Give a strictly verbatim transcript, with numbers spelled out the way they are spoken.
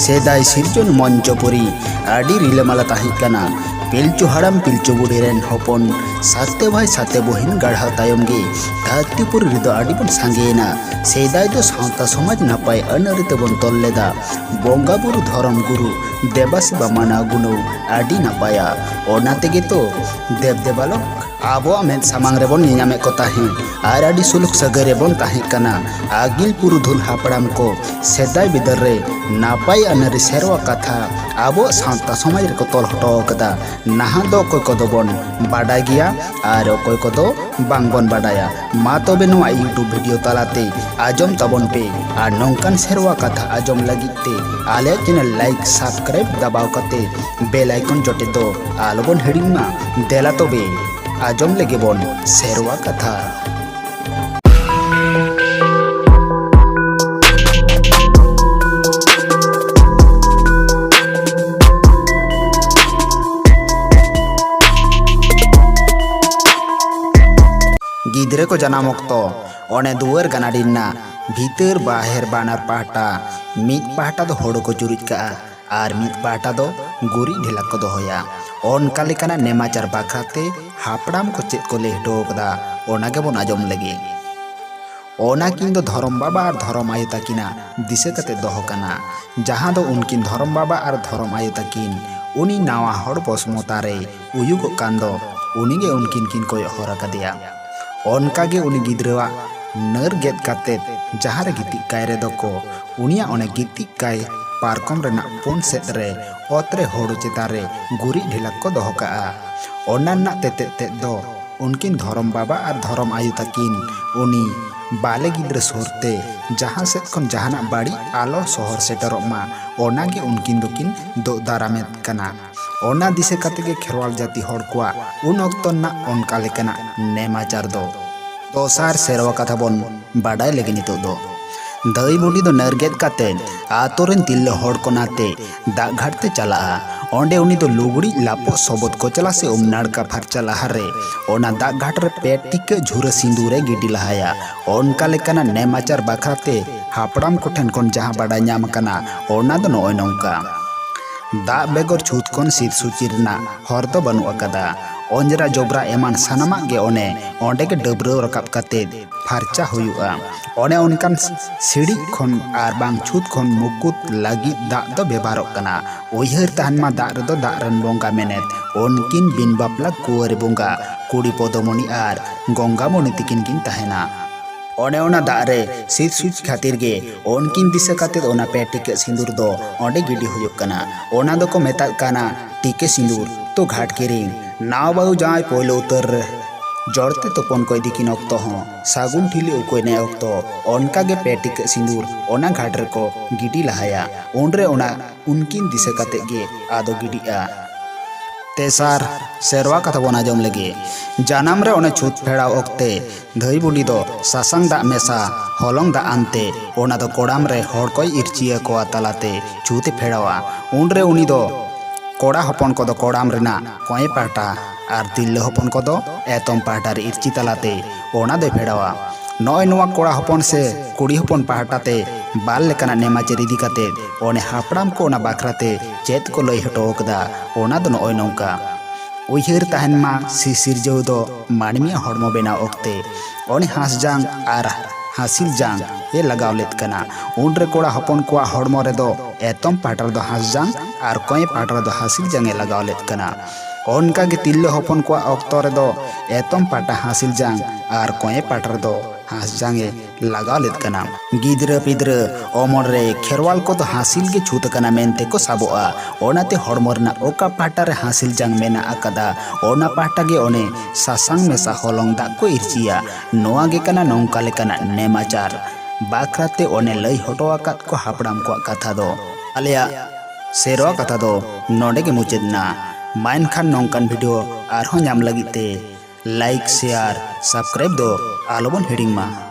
ᱥᱮᱫᱟᱭ ᱥᱤᱨᱡᱚᱱ ᱢᱚᱧᱪᱚᱯᱩᱨᱤ ᱟᱹᱰᱤ ᱨᱤᱞᱟᱹᱢᱟᱞᱟ ᱛᱟᱦᱮᱸ ᱠᱟᱱᱟ᱾ ᱯᱤᱞᱪᱩ ᱦᱟᱲᱟᱢ ᱯᱤᱞᱪᱩ ᱵᱩᱰᱷᱤ ᱨᱮᱱ ᱦᱚᱯᱚᱱ ᱥᱟᱛᱮ ᱵᱷᱟᱭ ᱥᱟᱛᱮ ᱵᱩᱦᱤᱱ ᱜᱟᱲᱦᱟᱣ ᱛᱟᱭᱚᱢ ᱜᱮ ᱫᱷᱟᱹᱨᱛᱤᱯᱩᱨᱤ ᱨᱮᱫᱚ ᱟᱹᱰᱤ ᱵᱚᱱ ᱥᱟᱸᱜᱮᱭᱮᱱᱟ᱾ ᱥᱮᱫᱟᱭ ᱫᱚ ᱥᱟᱶᱛᱟ ᱥᱚᱢᱟᱡᱽ ᱱᱟᱯᱟᱭ ᱟᱹᱱ ᱟᱹᱨᱤ ᱛᱮᱵᱚᱱ ᱛᱚᱞ ᱞᱮᱫᱟ᱾ ᱵᱚᱸᱜᱟ ᱵᱩᱨᱩ, ᱫᱷᱚᱨᱚᱢ ᱜᱩᱨᱩ, ᱫᱮᱵᱟ ᱥᱮᱵᱟ, ᱢᱟᱱᱟᱣ ᱜᱩᱱᱟᱹᱣ ᱟᱹᱰᱤ ᱱᱟᱯᱟᱭᱟ᱾ ᱚᱱᱟ ᱛᱮᱜᱮ ᱛᱚ ᱫᱮᱵ ᱫᱮᱵᱟᱞᱳᱠ ᱟᱵᱚᱣᱟᱜ ᱢᱮᱫ ᱥᱟᱢᱟᱝ ᱨᱮᱵᱚᱱ ᱧᱮᱧᱟᱢᱮᱫ ᱠᱚ ᱛᱟᱦᱮᱸᱫ ᱟᱨ ᱟᱹᱰᱤ ᱥᱩᱞᱩᱠ ᱥᱟᱹᱜᱟᱹᱭ ᱨᱮᱵᱚᱱ ᱛᱟᱦᱮᱸ ᱠᱟᱱᱟ᱾ ᱟᱹᱜᱤᱞ ᱯᱩᱨᱩᱫᱷᱩᱞ ᱦᱟᱯᱲᱟᱢ ᱠᱚ ᱥᱮᱫᱟᱭ ᱵᱤᱫᱟᱹᱞ ᱨᱮ ᱱᱟᱯᱟᱭ ᱟᱹᱱ ᱟᱹᱨᱤ ᱥᱮᱨᱣᱟ ᱠᱟᱛᱷᱟ ᱟᱵᱚᱣᱟᱜ ᱥᱟᱶᱛᱟ ᱥᱚᱢᱟᱡᱽ ᱨᱮᱠᱚ ᱛᱚᱞ ᱦᱚᱴᱚ ᱟᱠᱟᱫᱟ᱾ ᱱᱟᱦᱟᱜ ᱫᱚ ᱚᱠᱚᱭ ᱠᱚᱫᱚ ᱵᱚᱱ ᱵᱟᱰᱟᱭ ᱜᱮᱭᱟ ᱟᱨ ᱚᱠᱚᱭ ᱠᱚᱫᱚ ᱵᱟᱝ ᱵᱚᱱ ᱵᱟᱰᱟᱭᱟ᱾ ᱢᱟ ᱛᱚᱵᱮ ᱱᱚᱣᱟ YouTube video ᱛᱟᱞᱟᱛᱮ ᱟᱸᱡᱚᱢ ᱛᱟᱵᱚᱱ ᱯᱮ ᱟᱨ ᱱᱚᱝᱠᱟᱱ ᱥᱮᱨᱣᱟ ᱠᱟᱛᱷᱟ ᱟᱸᱡᱚᱢ ᱞᱟᱹᱜᱤᱫ ᱛᱮ ᱟᱞᱮᱭᱟᱜ channel like, subscribe ᱫᱟᱵᱟᱣ ᱠᱟᱛᱮ bell icon ᱡᱚᱴᱮᱫ ᱫᱚ ᱟᱞᱚ ᱵᱚᱱ ᱦᱤᱲᱤᱧ ᱢᱟ᱾ ᱫᱮᱞᱟ ᱛᱚᱵᱮ ᱟᱸᱡᱚᱢ ᱞᱮᱜᱮ ᱵᱚᱱ ᱥᱮᱨᱣᱟ ᱠᱟᱛᱷᱟ᱾ ᱜᱤᱫᱽᱨᱟᱹ ᱠᱚ ᱡᱟᱱᱟᱢ ᱚᱠᱛᱚ ᱚᱱᱮ ᱫᱩᱣᱟᱹᱨ ᱜᱟᱱᱟᱰᱤ ᱨᱮᱱᱟᱜ ᱵᱷᱤᱛᱟᱹᱨ ᱵᱟᱦᱮᱨ ᱵᱟᱱᱟᱨ ᱯᱟᱦᱴᱟ, ᱢᱤᱫ ᱯᱟᱦᱴᱟ ᱫᱚ ᱦᱳᱲᱳ ᱠᱚ ᱪᱩᱨᱩᱡ ᱠᱟᱜᱼᱟ ᱟᱨ ᱢᱤᱫ ᱯᱟᱦᱴᱟ ᱫᱚ ᱜᱩᱨᱤᱡ ᱰᱷᱮᱞᱟᱠ ᱠᱚ ᱫᱚᱦᱚᱭᱟ᱾ ᱚᱱᱠᱟ ᱞᱮᱠᱟᱱᱟᱜ ᱱᱮᱢᱟᱪᱟᱨ ᱵᱟᱠᱷᱨᱟ ᱛᱮ ᱦᱟᱯᱲᱟᱢ ᱠᱚ ᱪᱮᱫ ᱠᱚ ᱞᱟᱹᱭ ᱦᱚᱴᱚ ᱟᱠᱟᱫᱟ, ᱚᱱᱟ ᱜᱮᱵᱚᱱ ᱟᱸᱡᱚᱢ ᱞᱮᱜᱮ᱾ ᱚᱱᱟ ᱠᱤᱱ ᱫᱚ ᱫᱷᱚᱨᱚᱢ ᱵᱟᱵᱟ ᱟᱨ ᱫᱷᱚᱨᱚᱢ ᱟᱭᱳ ᱛᱟᱹᱠᱤᱱᱟᱜ ᱫᱤᱥᱟᱹ ᱠᱟᱛᱮ ᱫᱚᱦᱚ ᱠᱟᱱᱟ, ᱡᱟᱦᱟᱸ ᱫᱚ ᱩᱱᱠᱤᱱ ᱫᱷᱚᱨᱚᱢ ᱵᱟᱵᱟ ᱟᱨ ᱫᱷᱚᱨᱚᱢ ᱟᱭᱳ ᱛᱟᱹᱠᱤᱱ ᱩᱱᱤ ᱱᱟᱣᱟ ᱦᱚᱲ ᱵᱚᱥᱢᱚᱛᱟ ᱨᱮ ᱩᱭᱩᱜᱚᱜ ᱠᱟᱱ ᱫᱚ ᱩᱱᱤ ᱜᱮ ᱩᱱᱠᱤᱱ ᱠᱤᱱ ᱠᱚᱭᱚᱜ ᱦᱚᱨ ᱟᱠᱟᱫᱮᱭᱟ᱾ ᱚᱱᱠᱟ ᱜᱮ ᱩᱱᱤ ᱜᱤᱫᱽᱨᱟᱹᱣᱟᱜ ᱱᱟᱹᱨ ᱜᱮᱫ ᱠᱟᱛᱮ ᱡᱟᱦᱟᱸ ᱨᱮ ᱜᱤᱛᱤᱡ ᱠᱟᱭ ᱨᱮᱫᱚ ᱠᱚ ᱩᱱᱤᱭᱟᱜ ᱚᱱᱮ ᱜᱤᱛᱤᱡ ᱠᱟᱭ ᱯᱟᱨᱠᱚᱢ ᱨᱮᱱᱟᱜ ᱯᱩᱱ ᱥᱮᱫ ᱨᱮ ᱚᱛ ᱨᱮ ᱦᱳᱲᱳ ᱪᱮᱛᱟᱱ ᱨᱮ ᱜᱩᱨᱤᱡ ᱰᱷᱮᱞᱟᱠ ᱠᱚ ᱫᱚᱦᱚ ᱠᱟᱜᱼᱟ᱾ ᱚᱱᱟ ᱨᱮᱱᱟᱜ ᱛᱮᱛᱮᱫ ᱛᱮᱫ ᱫᱚ ᱩᱱᱠᱤᱱ ᱫᱷᱚᱨᱚᱢ ᱵᱟᱵᱟ ᱟᱨ ᱫᱷᱚᱨᱚᱢ ᱟᱭᱳ ᱛᱟᱹᱠᱤᱱ ᱩᱱᱤ ᱵᱟᱞᱮ ᱜᱤᱫᱽᱨᱟᱹ ᱥᱩᱨ ᱛᱮ ᱡᱟᱦᱟᱸ ᱥᱮᱫ ᱠᱷᱚᱱ ᱡᱟᱦᱟᱱᱟᱜ ᱵᱟᱹᱲᱤᱡ ᱟᱞᱚ ᱥᱚᱦᱚᱨ ᱥᱮᱴᱮᱨᱚᱜ ᱢᱟ, ᱚᱱᱟ ᱜᱮ ᱩᱱᱠᱤᱱ ᱫᱚᱠᱤᱱ ᱫᱳᱜ ᱫᱟᱨᱟᱢᱮᱫ ᱠᱟᱱᱟ᱾ ᱚᱱᱟ ᱫᱤᱥᱟᱹ ᱠᱟᱛᱮ ᱜᱮ ᱠᱷᱮᱨᱣᱟᱞ ᱡᱟᱹᱛᱤ ᱦᱚᱲ ᱠᱚᱣᱟᱜ ᱩᱱ ᱚᱠᱛᱚ ᱨᱮᱱᱟᱜ ᱚᱱᱠᱟ ᱞᱮᱠᱟᱱᱟᱜ ᱱᱮᱢᱟᱪᱟᱨ ᱫᱚ᱾ ᱫᱚᱥᱟᱨ ᱥᱮᱨᱣᱟ ᱠᱟᱛᱷᱟ ᱵᱚᱱ ᱵᱟᱰᱟᱭ ᱞᱮᱜᱮ ᱱᱤᱛᱚᱜ ᱫᱚ᱾ ᱫᱷᱟᱹᱭ ᱵᱩᱰᱷᱤ ᱫᱚ ᱱᱟᱹᱨᱜᱮᱫ ᱠᱟᱛᱮ ᱟᱛᱳ ᱨᱮᱱ ᱛᱤᱨᱞᱟᱹ ᱦᱚᱲ ᱠᱚ ᱱᱟᱛᱮ ᱫᱟᱜ ᱜᱷᱟᱴ ᱛᱮ ᱪᱟᱞᱟᱜᱼᱟ᱾ ᱚᱸᱰᱮ ᱩᱱᱤ ᱫᱚ ᱞᱩᱜᱽᱲᱤᱡ ᱞᱟᱯᱚᱜ ᱥᱚᱵᱚᱫ ᱠᱚᱪᱞᱟ ᱥᱮ ᱩᱢ ᱱᱟᱲᱠᱟ ᱯᱷᱟᱨᱪᱟ ᱞᱟᱦᱟᱨᱮ ᱚᱱᱟ ᱫᱟᱜ ᱜᱷᱟᱴ ᱨᱮ ᱯᱮ ᱴᱤᱠᱟᱹᱜ ᱡᱷᱩᱨᱟᱹ ᱥᱤᱸᱫᱩᱨ ᱮ ᱜᱤᱰᱤ ᱞᱟᱦᱟᱭᱟ᱾ ᱚᱱᱠᱟ ᱞᱮᱠᱟᱱᱟᱜ ᱱᱮᱢᱟᱪᱟᱨ ᱵᱟᱠᱷᱨᱟ ᱛᱮ ᱦᱟᱯᱲᱟᱢ ᱠᱚᱴᱷᱮᱱ ᱠᱷᱚᱱ ᱡᱟᱦᱟᱸ ᱵᱟᱰᱟᱭ ᱧᱟᱢ ᱟᱠᱟᱱᱟ, ᱚᱱᱟ ᱫᱚ ᱱᱚᱜᱼᱚᱭ ᱱᱚᱝᱠᱟ᱾ ᱫᱟᱜ ᱵᱮᱜᱚᱨ ᱪᱷᱩᱛ ᱠᱷᱚᱱ ᱥᱤᱨ ᱥᱩᱪᱤ ᱨᱮᱱᱟᱜ ᱦᱚᱨ ᱫᱚ ᱵᱟᱹᱱᱩᱜ ᱟᱠᱟᱫᱟ᱾ ᱚᱸᱡᱽᱨᱟ ᱡᱚᱵᱽᱨᱟ ᱮᱢᱟᱱ ᱥᱟᱱᱟᱢᱟᱜ ᱜᱮ ᱚᱱᱮ ᱚᱸᱰᱮ ᱜᱮ ᱰᱟᱹᱵᱽᱨᱟᱹᱣ ᱨᱟᱠᱟᱵ ᱠᱟᱛᱮ ᱯᱷᱟᱨᱪᱟ ᱦᱩᱭᱩᱜᱼᱟ᱾ ᱚᱱᱮ ᱚᱱᱠᱟᱱ ᱥᱤᱲᱤᱡ ᱠᱷᱚᱱ ᱟᱨ ᱵᱟᱝ ᱪᱷᱩᱛ ᱠᱷᱚᱱ ᱢᱩᱠᱩᱛ ᱞᱟᱹᱜᱤᱫ ᱫᱟᱜ ᱫᱚ ᱵᱮᱵᱷᱟᱨᱚᱜ ᱠᱟᱱᱟ᱾ ᱩᱭᱦᱟᱹᱨ ᱛᱟᱦᱮᱱ ᱢᱟ, ᱫᱟᱜ ᱨᱮᱫᱚ ᱫᱟᱜ ᱨᱮᱱ ᱵᱚᱸᱜᱟ ᱢᱮᱱᱮᱛ ᱩᱱᱠᱤᱱ ᱵᱤᱱ ᱵᱟᱯᱞᱟ ᱠᱩᱣᱟᱹᱨᱤ ᱵᱚᱸᱜᱟ ᱠᱩᱲᱤ ᱯᱚᱫᱚᱢᱚᱱᱤ ᱟᱨ ᱜᱚᱝᱜᱟᱢᱚᱱᱤ ᱛᱤᱠᱤᱱ ᱠᱤᱱ ᱛᱟᱦᱮᱱᱟ᱾ ᱚᱱᱮ ᱚᱱᱟ ᱫᱟᱜ ᱨᱮ ᱥᱤᱨ ᱥᱩᱪ ᱠᱷᱟᱹᱛᱤᱨ ᱜᱮ ᱩᱱᱠᱤᱱ ᱫᱤᱥᱟᱹ ᱠᱟᱛᱮᱫ ᱚᱱᱟ ᱯᱮ ᱴᱤᱠᱟᱹᱜ ᱥᱤᱸᱫᱩᱨ ᱫᱚ ᱚᱸᱰᱮ ᱜᱤᱰᱤ ᱦᱩᱭᱩᱜ ᱠᱟᱱᱟ᱾ ᱚᱱᱟ ᱫᱚᱠᱚ ᱢᱮᱛᱟᱜ ᱠᱟᱱᱟ ᱴᱤᱠᱟᱹ ᱥᱤᱸᱫᱩᱨ᱾ ᱛᱚ ᱜᱷᱟᱴ ᱠᱤᱨᱤᱧ ᱱᱟᱣᱟ ᱵᱟᱹᱦᱩ ᱡᱟᱶᱟᱭ ᱯᱳᱭᱞᱳ ᱩᱛᱟᱹᱨ ᱨᱮ ᱡᱚᱲᱛᱮ ᱛᱚᱯᱚᱱ ᱠᱚ ᱤᱫᱤ ᱠᱤᱱ ᱚᱠᱛᱚ ᱦᱚᱸ ᱥᱟᱹᱜᱩᱱ ᱴᱷᱤᱞᱤ ᱩᱠᱩᱭ ᱱᱮ ᱚᱠᱛᱚ ᱚᱱᱠᱟ ᱜᱮ ᱯᱮ ᱴᱤᱠᱟᱹᱜ ᱥᱤᱸᱫᱩᱨ ᱚᱱᱟ ᱜᱷᱟᱴ ᱨᱮᱠᱚ ᱜᱤᱰᱤ ᱞᱟᱦᱟᱭᱟ᱾ ᱩᱱᱨᱮ ᱚᱱᱟ ᱩᱱᱠᱤᱱ ᱫᱤᱥᱟᱹ ᱠᱟᱛᱮᱫ ᱜᱮ ᱟᱫᱚ ᱜᱤᱰᱤᱜᱼᱟ᱾ ᱛᱮᱥᱟᱨ ᱥᱮᱨᱣᱟ ᱠᱟᱛᱷᱟ ᱵᱚᱱ ᱟᱸᱡᱚᱢ ᱞᱮᱜᱮ᱾ ᱡᱟᱱᱟᱢ ᱨᱮ ᱚᱱᱟ ᱪᱷᱩᱛ ᱯᱷᱮᱲᱟᱣ ᱚᱠᱛᱮ ᱫᱷᱟᱹᱭ ᱵᱩᱰᱷᱤ ᱫᱚ ᱥᱟᱥᱟᱝ ᱫᱟᱜ ᱢᱮᱥᱟ ᱦᱚᱞᱚᱝ ᱫᱟᱜ ᱟᱱᱛᱮ ᱚᱱᱟ ᱫᱚ ᱠᱚᱲᱟᱢ ᱨᱮ ᱦᱚᱲ ᱠᱚᱭ ᱤᱨᱪᱤ ᱟᱠᱚᱣᱟ ᱛᱟᱞᱟᱛᱮ ᱪᱷᱩᱛ ᱮ ᱯᱷᱮᱲᱟᱣᱟ᱾ ᱩᱱᱨᱮ ᱩᱱᱤ ᱫᱚ ᱠᱚᱲᱟ ᱦᱚᱯᱚᱱ ᱠᱚᱫᱚ ᱠᱚᱲᱟᱢ ᱨᱮᱱᱟᱜ ᱠᱚᱸᱭᱮ ᱯᱟᱦᱴᱟ ᱟᱨ ᱛᱤᱨᱞᱟᱹ ᱦᱚᱯᱚᱱ ᱠᱚᱫᱚ ᱮᱛᱚᱢ ᱯᱟᱦᱴᱟ ᱨᱮ ᱤᱨᱪᱤ ᱛᱟᱞᱟᱛᱮ ᱚᱱᱟ ᱫᱚᱭ ᱯᱷᱮᱲᱟᱣᱟ᱾ ᱱᱚᱜᱼᱚᱭ ᱱᱚᱣᱟ ᱠᱚᱲᱟ ᱦᱚᱯᱚᱱ ᱥᱮ ᱠᱩᱲᱤ ᱦᱚᱯᱚᱱ ᱯᱟᱦᱴᱟ ᱛᱮ ᱵᱟᱨ ᱞᱮᱠᱟᱱᱟᱜ ᱱᱮᱢᱟᱪᱟᱨ ᱤᱫᱤ ᱠᱟᱛᱮ ᱚᱱᱮ ᱦᱟᱯᱲᱟᱢ ᱠᱚ ᱚᱱᱟ ᱵᱟᱠᱷᱨᱟ ᱛᱮ ᱪᱮᱫ ᱠᱚ ᱞᱟᱹᱭ ᱦᱚᱴᱚ ᱟᱠᱟᱫᱟ, ᱚᱱᱟ ᱫᱚ ᱱᱚᱜᱼᱚᱭ ᱱᱚᱝᱠᱟ᱾ ᱩᱭᱦᱟᱹᱨ ᱛᱟᱦᱮᱱ ᱢᱟ, ᱥᱤᱥᱤᱨᱡᱟᱹᱣ ᱫᱚ ᱢᱟᱹᱱᱢᱤᱭᱟᱜ ᱦᱚᱲᱢᱚ ᱵᱮᱱᱟᱣ ᱚᱠᱛᱮ ᱚᱱᱮ ᱦᱟᱸᱥ ᱡᱟᱝ ᱟᱨ ᱦᱟᱸᱥᱤᱞ ᱡᱟᱝ ᱮ ᱞᱟᱜᱟᱣ ᱞᱮᱫ ᱠᱟᱱᱟ᱾ ᱩᱱᱨᱮ ᱠᱚᱲᱟ ᱦᱚᱯᱚᱱ ᱠᱚᱣᱟᱜ ᱦᱚᱲᱢᱚ ᱨᱮᱫᱚ ᱮᱛᱚᱢ ᱯᱟᱦᱴᱟ ᱨᱮᱫᱚ ᱦᱟᱸᱥ ᱡᱟᱝ ᱟᱨ ᱠᱚᱸᱭᱮ ᱯᱟᱦᱴᱟ ᱨᱮᱫᱚ ᱦᱟᱸᱥᱤᱞ ᱡᱟᱝ ᱮ ᱞᱟᱜᱟᱣ ᱞᱮᱫ ᱠᱟᱱᱟ᱾ ᱚᱱᱠᱟ ᱜᱮ ᱛᱤᱨᱞᱟᱹ ᱦᱚᱯᱚᱱ ᱠᱚᱣᱟᱜ ᱚᱠᱛᱚ ᱨᱮᱫᱚ ᱮᱛᱚᱢ ᱯᱟᱦᱴᱟ ᱦᱟᱸᱥᱤᱞ ᱡᱟᱝ ᱟᱨ ᱠᱚᱸᱭᱮ ᱯᱟᱦᱴᱟ ᱨᱮᱫᱚ ᱦᱟᱸᱥ ᱡᱟᱝ ᱮ ᱞᱟᱜᱟᱣ ᱞᱮᱫ ᱠᱟᱱᱟ᱾ ᱜᱤᱫᱽᱨᱟᱹ ᱯᱤᱫᱽᱨᱟᱹ ᱚᱢᱚᱱ ᱨᱮ ᱠᱷᱮᱨᱣᱟᱞ ᱠᱚᱫᱚ ᱦᱟᱸᱥᱤᱞ ᱜᱮ ᱪᱷᱩᱛ ᱟᱠᱟᱱᱟ ᱢᱮᱱᱛᱮ ᱠᱚ ᱥᱟᱵᱚᱜᱼᱟ᱾ ᱚᱱᱟᱛᱮ ᱦᱚᱲᱢᱚ ᱨᱮᱱᱟᱜ ᱚᱠᱟ ᱯᱟᱦᱴᱟ ᱨᱮ ᱦᱟᱸᱥᱤᱞ ᱡᱟᱝ ᱢᱮᱱᱟᱜ ᱟᱠᱟᱫᱟ, ᱚᱱᱟ ᱯᱟᱦᱴᱟ ᱜᱮ ᱚᱱᱮ ᱥᱟᱥᱟᱝ ᱢᱮᱥᱟ ᱦᱚᱞᱚᱝ ᱫᱟᱜ ᱠᱚ ᱤᱨᱪᱤᱭᱟ᱾ ᱱᱚᱣᱟ ᱜᱮ ᱠᱟᱱᱟ ᱱᱚᱝᱠᱟ ᱞᱮᱠᱟᱱᱟᱜ ᱱᱮᱢᱟᱪᱟᱨ ᱵᱟᱠᱷᱨᱟ ᱛᱮ ᱚᱱᱮ ᱞᱟᱹᱭ ᱦᱚᱴᱚ ᱟᱠᱟᱫ ᱠᱚ ᱦᱟᱯᱲᱟᱢ ᱠᱚᱣᱟᱜ ᱠᱟᱛᱷᱟ ᱫᱚ᱾ ᱟᱞᱮᱭᱟᱜ ᱥᱮᱨᱣᱟ ᱠᱟᱛᱷᱟ ᱫᱚ ᱱᱚᱰᱮ ᱜᱮ ᱢᱩᱪᱟᱹᱫ ᱮᱱᱟ᱾ ᱢᱟ ᱮᱱᱠᱷᱟᱱ ᱱᱚᱝᱠᱟᱱ ᱵᱷᱤᱰᱤᱭᱳ ᱟᱨᱦᱚᱸ ᱧᱟᱢ ᱞᱟᱹᱜᱤᱫ ᱛᱮ ᱞᱟᱭᱤᱠ, ᱥᱮᱭᱟᱨ, ᱥᱟᱵᱥᱠᱨᱟᱭᱤᱵ ᱫᱚ ᱟᱞᱚᱵᱚᱱ ᱦᱤᱲᱤᱧ ᱢᱟ᱾